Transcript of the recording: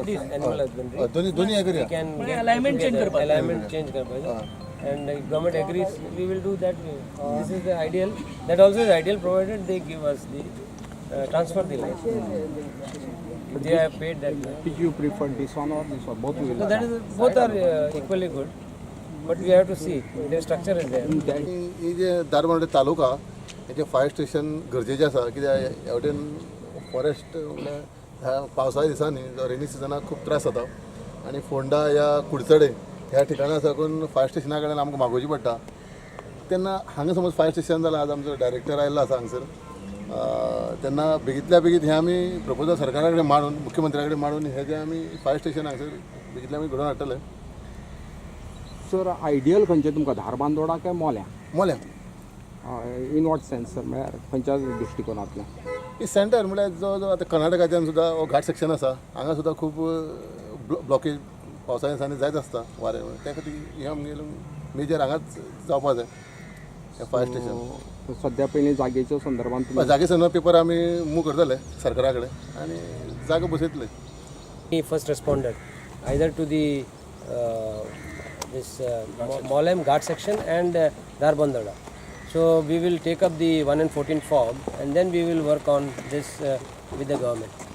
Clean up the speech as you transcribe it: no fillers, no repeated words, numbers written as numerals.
this animal husbandry. दोन्ही दोन्ही हे We करूया. can get alignment change together, करपाक. Alignment change करपाचें and if government agrees, we will do that way. This is the ideal. That also is ideal, provided they give us the transfer the land. If they have paid that land. Which you prefer, this one or this one? Both will. So that is, both are equally good, but we have to see their structure is there. आणि ही जे धारबांदोडे तालुका हेजे fire station गरजेचें आसा, कित्याक ह्या वटेन forest म्हणल्यार ह्या पावसाच्या दिसांनी रेनी सिजनाक खूब त्रास जाता आनी फोंडा या कुडचडे ह्या ठिकाणा साकून फायर स्टेशना कडेन आमकां मागोवची पडटा. तेन्ना हांगा समज फायर स्टेशन जालां, आज आमचो डायरेक्टर आयिल्लो आसा हांगसर, तेन्ना बेगींतल्या बेगीन हें आमी प्रपोजल सरकारा कडेन मांडून, मुख्यमंत्र्या कडेन मांडून हें जें आमी फायर स्टेशन हांगसर बेगींतल्या बेगीन घडोवन हाडटले. सर, आयडियल खंयचें तुमकां, धारबांदोडा काय मोल्यां? मोल्या. In what sense sir? म्हळ्यार खंयच्या दृश्टिकोनांतल्यान? ही सेंटर म्हळ्यार जो जो आतां कर्नाटकाच्यान सुद्दां हो घाट सेक्शन आसा, हांगा सुद्दां खूब ब्लॉकेज पावसा दिसांनी जायत आसता वारें. त्या खातीर हें आमगेलें मेजर हांगाच जावपा जाय हें फायर स्टेशन. सद्या पयलीं जागेच्या संदर्भात तुमी जागे संदर्भ पेपर आमी मूव करतले सरकारा कडेन आनी जागो बसयतले. The first responder either to the this Molem Ghat section and Darbandora. So we will take up the 1 and 14 form and then we will work on this with the government.